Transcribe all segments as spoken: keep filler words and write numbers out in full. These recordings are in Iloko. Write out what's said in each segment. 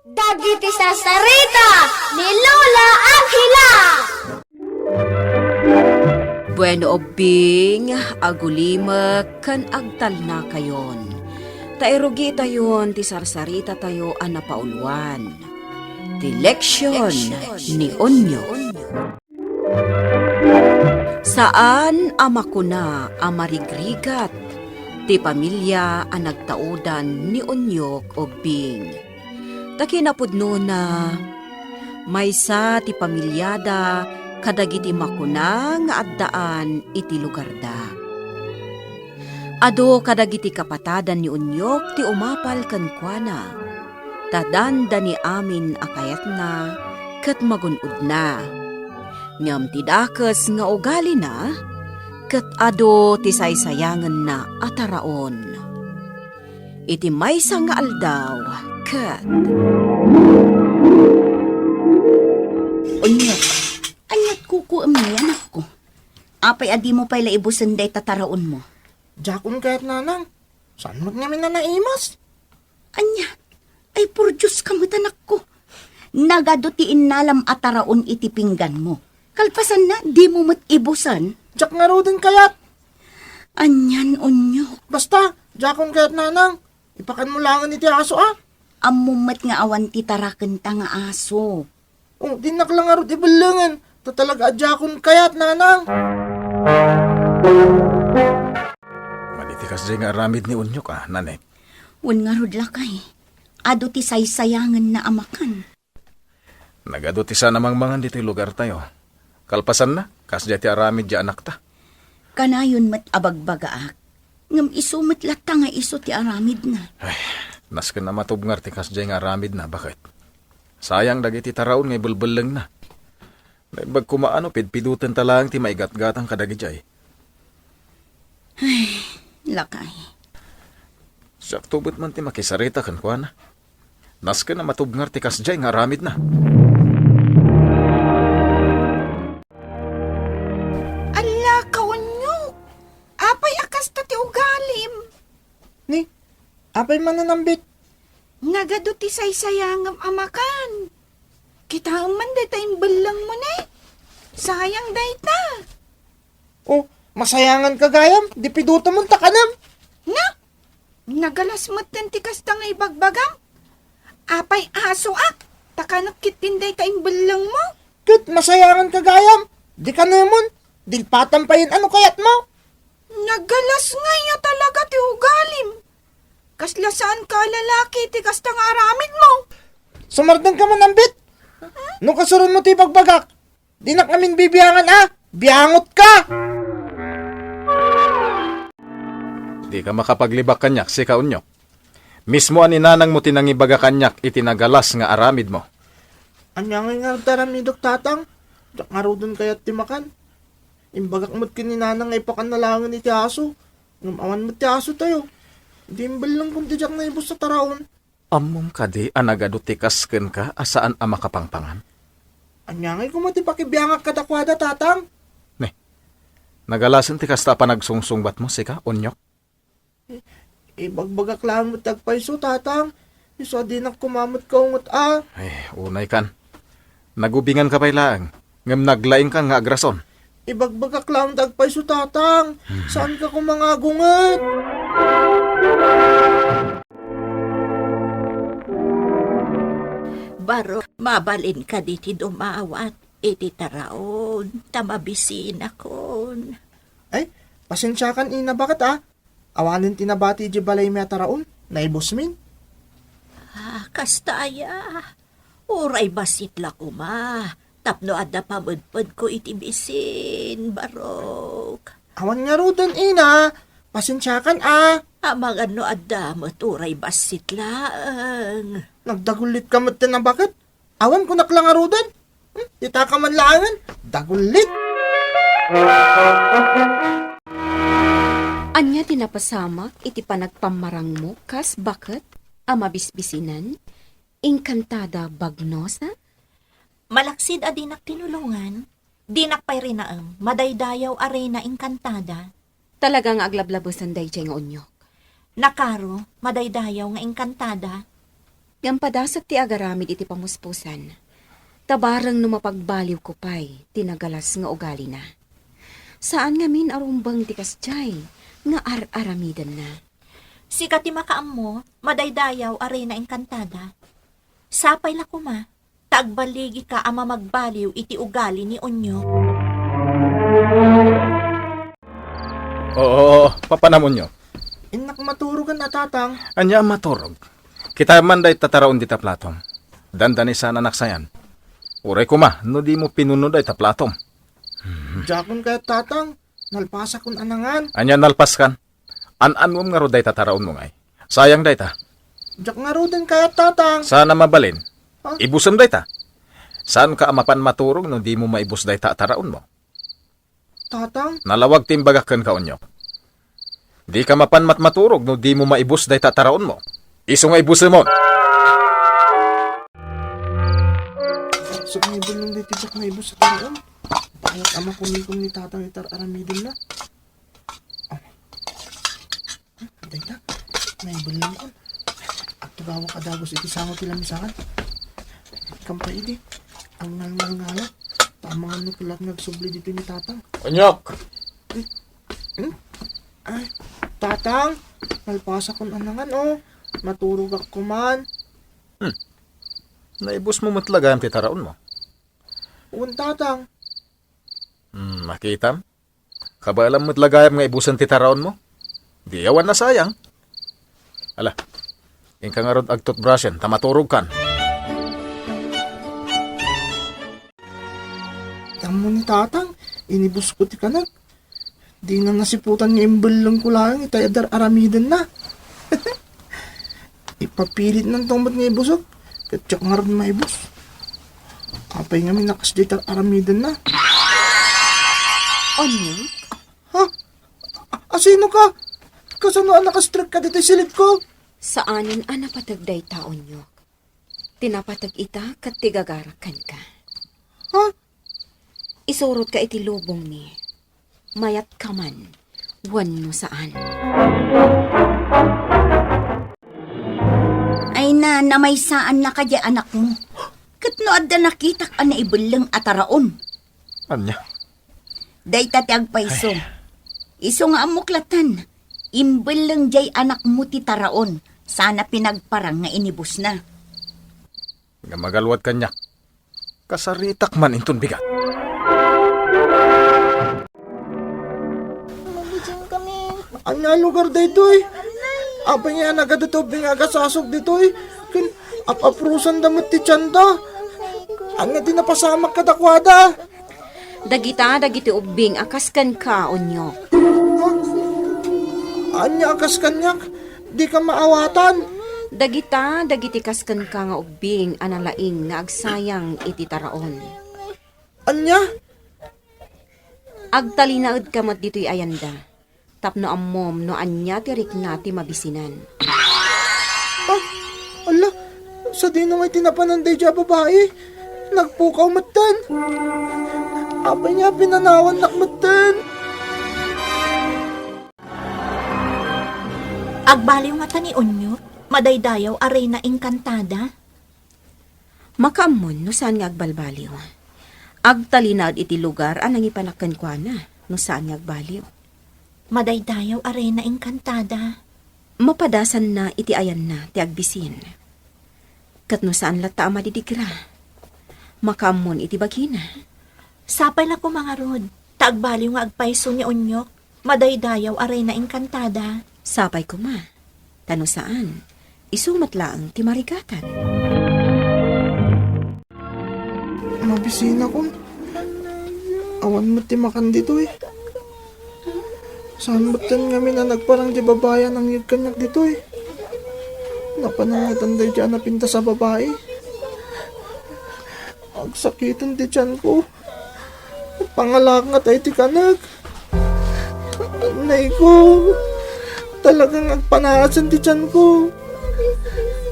Dagiti sarsarita ni Lola Angela. Bueno, ubbing, agulimek ken agtalnakayon. Ta irugitayon ti sarsarita tayo a napauluan. Ti leksion ni Onyo. Saan a makuna a marigrigat ti pamilia a nagtaudan ni Onyok ubbing. Ta kinapudnona, maysa ti pamiliada kadagiti makuna nga addaan iti lugarda. Adu kadagiti kapatadan ni Onyok ti umapal kenkuana, ta dandani amin a kayatna ket magun-odna. Ngem ti dakes nga ugalina ket adu ti saysayangenna a taraon. Iti maysa nga aldaw ket Onyok, ania't kukuem ni anakko? Apay a dimo pay la ibusen dayta taraonmo? Diakon kayat, nanang. Saan met ngamin a naimas? Ania? Ay, por Dios ka met, anakko. Nagadu ti innalam a taraon iti pingganmo. Kalpasanna, dimo met ibusen? Diak ngaruden kayat. Anian, Onyok? Basta, diakon kayat, nanang. Ipakanmo laengen iti aso, a. Ammom met nga awan ti tarakenta nga aso. Oh, dinak la ngarud ibellengen. Ta talaga a diakon kayat, nanang. Madi ti kasdiay nga aramid ni Onyok, a, Nanay? Wen ngarud, lakay. Adu ti saysayangenna a makan. Nagadu ti saan a mangmangan ditoy lugartayo. Kalpasanna, kasdiay ti aramid ti anakta. Kanayon met a bagbagaak, ngem isu met latta nga isu ti aramidna. Ay, nasken a matubngar ti kasdiay nga aramidna, baket. Sayang dagiti taraon nga ibelbellengna. Naimbag koma a no pidpidutenta laeng ti maigatgatang kadagidiay. Ay, lakay. Siakto met man ti makisarita kenkuana. Nasken a matubngar ti kasdiay nga aramidna. Alla, kaunyo! Apay a kasta ti ugalim? Ni, apay man, Nanambit? Nagadu ti saysayangem a makan. Kitaem man dayta imbellengmo ne. Sayang dayta. Oh, masayangan ka gayam, di pidutemon ta kanem. Na, nagalas metten ti kasta nga ibagbagam. Apay asoak, ta kanek ketdin dayta imbellengmo. Ket masayangan ka gayam, di kanemon, dilpatam payen a no kayatmo. Nagalas ngay a talaga ti ugalim. Kasla saan ka a lalaki ti kasta nga aramidmo. Sumardeng ka man, Ambit. No kasuronmo ti ibagbagak, dinak ngamin bibiangan a biangot ka. Dika makapaglibak kaniak, sika, Onyok. Mismo a ni nanangmo ti nangibaga kaniak iti nagalas nga aramidmo. Ania ngay ngarud ti aramidek, Tatang? Diak ngaruden kayat ti makan. Imbagak met ken ni Nanang nga ipakanna laengen iti aso. Ngem awan met ti asotayo. Di imbellengkon ti diak naibus a taraon. Ammom kadi a nagadu ti kas kenka a saan a makapangpangan? Ania ngay koma ti pakibiangak kadakuada, Tatang? Ne, nagalasen ti kasta a panagsungsungbatmo, sika, Onyok? Ibagbagak laeng met ti agpayso, Tatang. Isu a dinak koma met kaunget a. Ay, unay kan. Nagubingan ka pay laeng, ngem naglaing kan nga agrason. Ibagbagak laeng ti agpayso, Tatang. Hmm. Saan ka koma nga agunget? Baro, mabalin kadi ti dumawat iti taraon, ta mabisinakon. Ay, pasensiakan, ina, baket a. Awanen ti nabati idiay balaymi a taraon, naibusmin. Ah, kasta aya. Uray bassit la koma, tapno adda pamedpedko iti bisin, barok. Awan ngaruden, ina. Pasensiakan a. Amangan no adda met uray bassit laeng. Nagdagullit ka met ti nabaket. Awan kunak la ngaruden. Hmm, itaka man laengen. Dagullit. Ania ti napasamak iti panagpammarangmo kas baket a mabisbisinan? Inkantada, bagnosa? Malaksid a dinak tinulongan, dinak pay rinaem, madaydayaw a reyna inkantada. Talaga nga aglablabesan daydiay nga onyok. Nakaro, madaydayaw nga inkantada. Ngem padasek ti agaramid iti pamuspusan. Ta bareng no mapagbaliwko pay ti nagalas nga ugalina. Saan ngamin a rumbeng ti kasdiay nga ar-aramidenna. Sika ti makaammo, madaydayaw a Reyna Encantada. Sapay la koma, ta agballigika a mamagbaliw iti ugali ni Onyok. Oo, papanam, Onyok. Innak maturogen a, Tatang. Ania a maturog? Kitaem man dayta taraon dita platom. Dandani saan a naksayan. Uray koma no dimo pinuno dayta platom. Diakon kayat, Tatang. Nalpasakon a nangan. Ania nalpaskan? An-anuem ngarud dayta taraonmo ngay? Sayang dayta. Diak ngaruden kayat, Tatang. Saan a mabalin? Ha? Ibusem dayta. Saanka a mapan maturog no dimo maibus dayta a taraonmo. Tatang? Nalawag ti imbagak kenka, Onyok. Dika mapan matmaturog no dimo maibus dayta a taraonmo. Isu nga ibusemon. Sa nga ibulong daytoy diak maibus a taraon. Bayat a makunikom ni Tatang iti ar-aramidenna. Ah. Dayta, naibellengkon. Agtugawak a dagus iti sango ti lamisaan. Kampay idi, ang ngalngalngala, ta amangan no kellat nga agsubli ditoy ni Tatang. Onyok! Hmm? Ay, Tatang, nalpasakon a nangan, o. Maturogak koman. Hmm. Naibusmo met la gayam ti taraonmo? Wen, Tatang. Hmm, makitam? Kabaelam met la gayam nga ibusen ti taraonmo? Di awan a sayang. Ala, inka ngarud agtutbrushen ta maturogkan. Tammo ni Tatang, inibusko ti kanek. Dina nasiputan nga imbellengko laeng itay a dar-aramidenna. Ipapilit nanto met nga ibusek, ket diak ngarud maibus. Apay ngamin a kasdiay ti ar-aramidenna? Onyok? Ha? A-, asino ka? Kasano a nakastrekka ditoy silidko? Saanen a napateg dayta, Onyok. Ti napateg ita ket ti gagarak kenka. Ha? Isurotka iti lubongmi. Mayatka man wenno saan. Ay na, namaysaannaka diay anakmo. Ket no adda nakitak a naibelleng a taraon. Ania? Dayta ti agpayso. Ay. Isu nga ammok latten, imbelleng diay anakmo ti taraon, sana pinagparang nga inibusna. Nga magalwad kaniak. Kasaritak man inton bigat. Mabuting kami. Ania a lugar daytoy? Apay nga nagadu ti ubbing nga agasasog ditoy? Ken ap-aprusanda met ti tienda. Ania ti napasamak kadakuada? Dagita dagiti ubbing a kas kenka, Onyok. Ania a kas kaniak? Dika maawatan. Dagita dagiti kas kenka nga ubbing a nalaing nga agsayang iti taraon. Ania? Agtalinaedka met ditoy ayanda tapno ammom no ania ti rikna ti mabisinan. Ah, ala, sadino ngay ti napanan daydiay a babai? Nagpukaw metten. Apay nga pinanawannak metten? Agbaliw ngata ni Onyok, madaydayaw a Reyna Encantada? Makaammon no saan nga agbalbaliw. Agtalinaed iti lugar a nangipanak kenkuana no saan nga agbaliw. Madaydayaw a Reyna Encantada. Mapadasanna iti ayanna ti agbisin. Ket no saan latta a madidigra, makaammon iti bagina. Sapay la koma ngarud, ta agbaliw nga agpayso ni Onyok, madaydayaw a Reyna Encantada. Sapay koma, ta no saan, isu met laeng ti marigatan. Mabisinakon. Awan met ti makan ditoy. Saan metten ngamin a nagparang ti babai a nangyeg kaniak ditoy? Napanan ngatan daydiay a napintas a babai. Agsakiten ti tianko. Pangalaak ngata iti kanek. Nay ko, talagang agpanaasen ti tianko.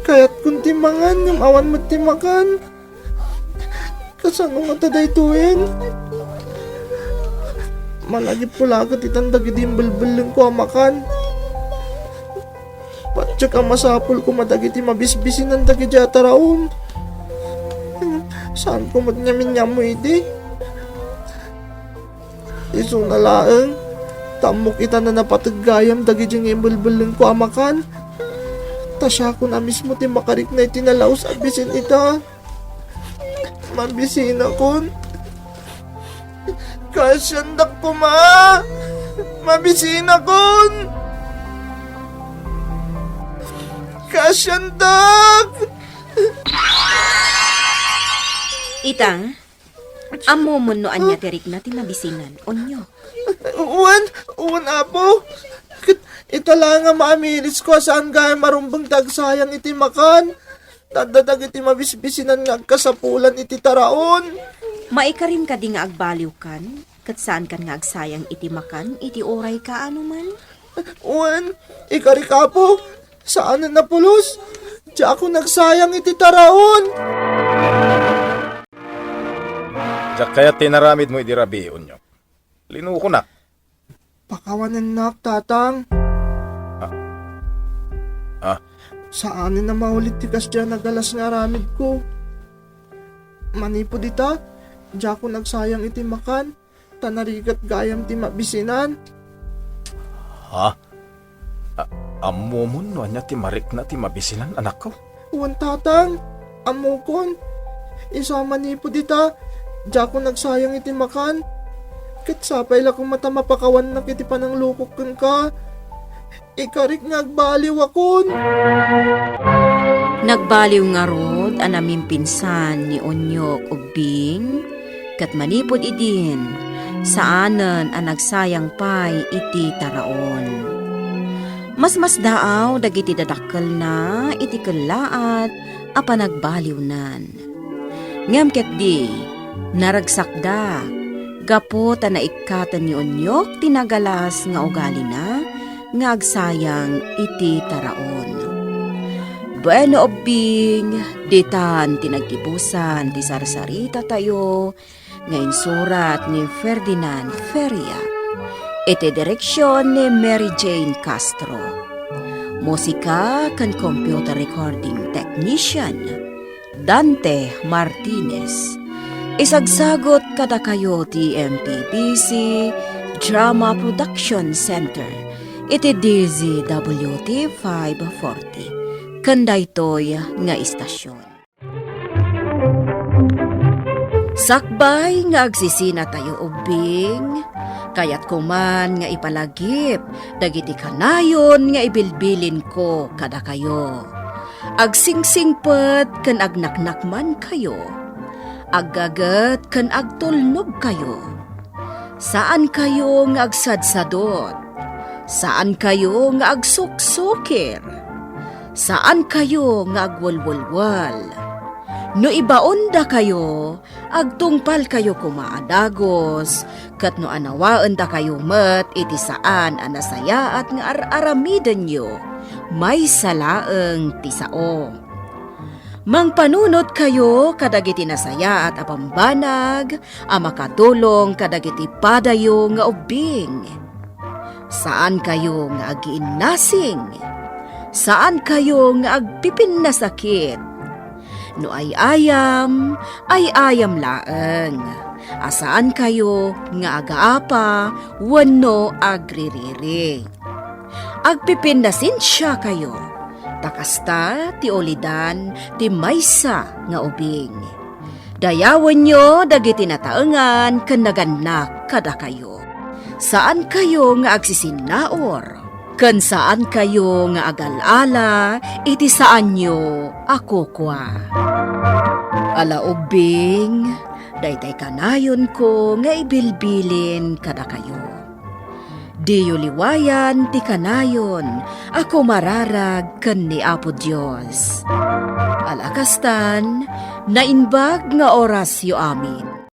Kayatkon ti mangan ngem awan met ti makan. Kasano ngata daytoyen? Malagipko la ket itan dagiti imbelbellengko a makan. Pat-, Diak a masapul koma dagiti mabisbisinan dagiti a taraon. Saanko met ngamin nga ammo idi. Isuna laeng, ta ammok ita a napateg gayam dagiti nga imbelbellengko a makan. Ta siakon a mismo ti makarikna iti nalaus a bisin ita. Mabisinakon. Kaasiandak koma. Mabisinakon. Kaasiandak. Ita, ammom no ania ti rikna ti mabisinan, Onyok? Wen, wen, Apo. Ket ita la nga maamirisko a saan gayam a rumbeng ti agsayang iti makan. Adda dagiti mabisbisinan nga agkasapulan iti taraon. Maikarim kadi nga agbaliwkan, ket saankan nga agsayang iti makan iti urayka a numan? Wen, ikarik, Apo. Saanen a pulos. Diakon agsayang iti taraon. Diak kayat ti inaramidmo idi rabii, Onyok. Linukonak. Pakawanennak, Tatang. Ah. Ah. Saanen a maulit ti kasdiay a nagalas nga aramidko. Manipud ita, diakon agsayang iti makan, ta narigat gayam ti mabisinan. Ha? A-, ammomon no ania ti marikna ti mabisinan, anakko? Wen, Tatang, ammokon. Isu a manipud ita, diakon agsayang iti makan. Ket sapay la koma ta mapakawannak iti pananglukok kenka. Ikarik nga agbaliwakon. Nagbaliw ngarud a namimpinsan ni Onyok Ubbing, ket manipud idin, saanen a nagsayang pay iti taraon. Masmasdaaw dagiti dadakkelna iti kellaat a panagbaliwnan. Ngem ketdi, naregsakda gapu ta naikkaten ni Onyok ti nagalas nga ugalina nga agsayang iti taraon. Bueno, Ubbing, ditan ti naggibusan ti sarsaritatayo nga insurat ni Ferdinand Feria, iti direksion ni Mary Jane Castro. Musika ken computer recording technician, Dante Martinez. Isagsagut kadakayo ti M P B C Drama Production Center iti D Z W T five forty. Ken daytoy nga istasion. Sakbay nga agsisinatayo, Ubbing, kayatko man nga ipalagip dagiti kanayon nga ibilbilinko kadakayo. Agsingsingpet ken agnaknakmankayo. Aggaget ken agtulnogkayo. Saankayo nga agsadsadot. Saankayo nga agsuksukir. Saankayo nga agwelwelwel. No ibaondakayo, agtungpalkayo koma a dagus, ket no anawaendakayo met iti saan a nasayaat nga ar-aramidenyo, maysa laeng ti sao. Mangpanunotkayo kadagiti nasayaat a bambanag a makatulong kadagiti padayo nga ubbing. Saankayo nga agiinnasing. Saankayo nga agpipinnasakit. No ay-ayam, ay-ayam laeng. A saankayo nga agaapa wenno agririri. Agpipinnasensiakayo, ta kasta ti ulidan ti maysa nga ubing. Dayawenyo dagiti nataengan ken nagannak kadakayo. Saankayo nga agsisinnaur, ken saankayo nga agal-ala iti saanyo a kukua. Ala ubbing, daytay kanayonko nga ibilbilin kadakayo. Diyo liwayan ti kanayon a kumararag ken ni Apo Dios. Ala kastan, naimbag nga orasyo amin.